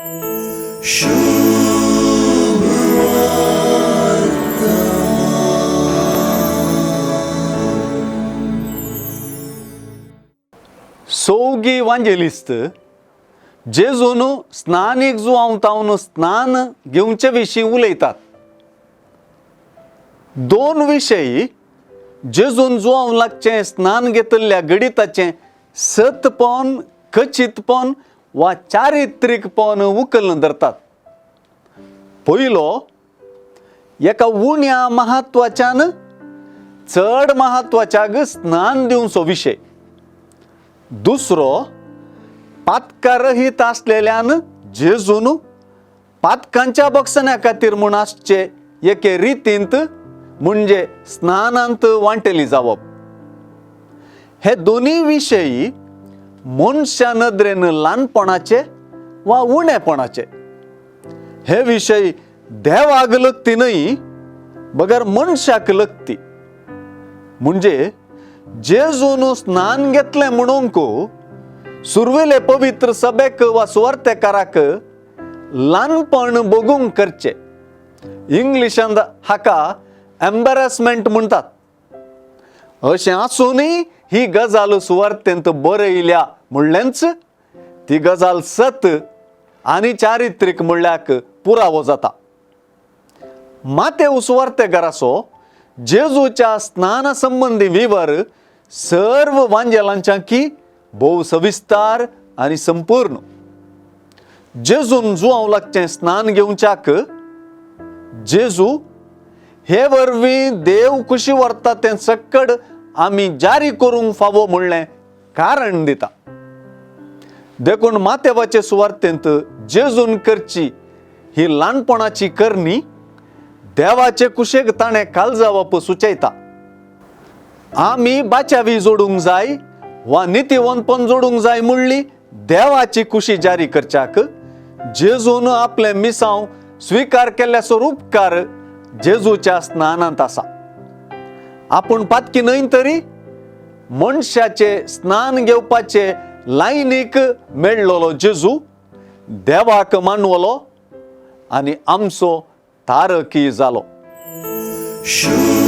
सोवगी वांजेलिस्त जेजून स्नानीक जुवांव तावन स्नान घेवचे विशीं उलयतात. दोन विशयी जेजून जुवांव लागचें स्नान घेतिल्ल्या गणिताचें सतपण, खचितपण वा चारित्रीकपण उखलून धरतात. पयलो एका उण्या म्हत्वाच्यान चड म्हत्वाच्याक स्नान दिवचो विशय. दुसरो पातकारहीत आसलेल्यान जेजून पातकांच्या बक्षण्या खातीर म्हूण आसचे एके रितींत म्हणजे स्नानांत वांटेली जावप. हे दोनूय विशयी मनशा नदरेन ल्हानपणाचे वा उणेपणाचे. हे विशय देवाक लगती न्हय बगर मनशाक लगती. म्हणजे जेजून स्नान घेतलें म्हणूंक सुरवेले पवित्र सभेक वा सुवार्तेकाराक ल्हानपण भोगूंक करचें. इंग्लिशांत हाका एम्बेरसमेंट म्हणटात. अशें आसूनय ही गजाल सुवार्तेंत बरयल्या म्हणलेंच ती गजाल सत आनी चारित्रीक म्हणल्याक पुरावो जाता. मातेव सुवार्तेकाराचो जेजूच्या स्नाना संबंदी विवर सर्व वांजेलांच्या की भोव सविस्तार आनी संपूर्ण. जेजून जुवांव लागचें स्नान घेवच्याक जेजू हे वरवीं देव खुशी व्हरता तें सक्कड आमी जारी करूंक फावो म्हणलें कारण दिता. देखून मातेवाचे सुवार्तेंत जेजून करची ही ल्हानपणाची करणी देवाचे कुशेक ताणें कालजावप सुचयता. आमी बाचावी जोडूंक जाय वा नितीवंतपण जोडूंक जाय म्हणली देवाची खुशी जारी करच्याक जेजून आपलें मिसांव स्विकार केल्ल्याचो उपकार जेजूच्या स्नानांत आसा. आपूण पातकी न्हय तरी मनशाचे स्नान घेवपाचे लायनीक मेळ्ळलो जेजू देवाक मानवलो आनी आमचो तारकी जालो. शुभ.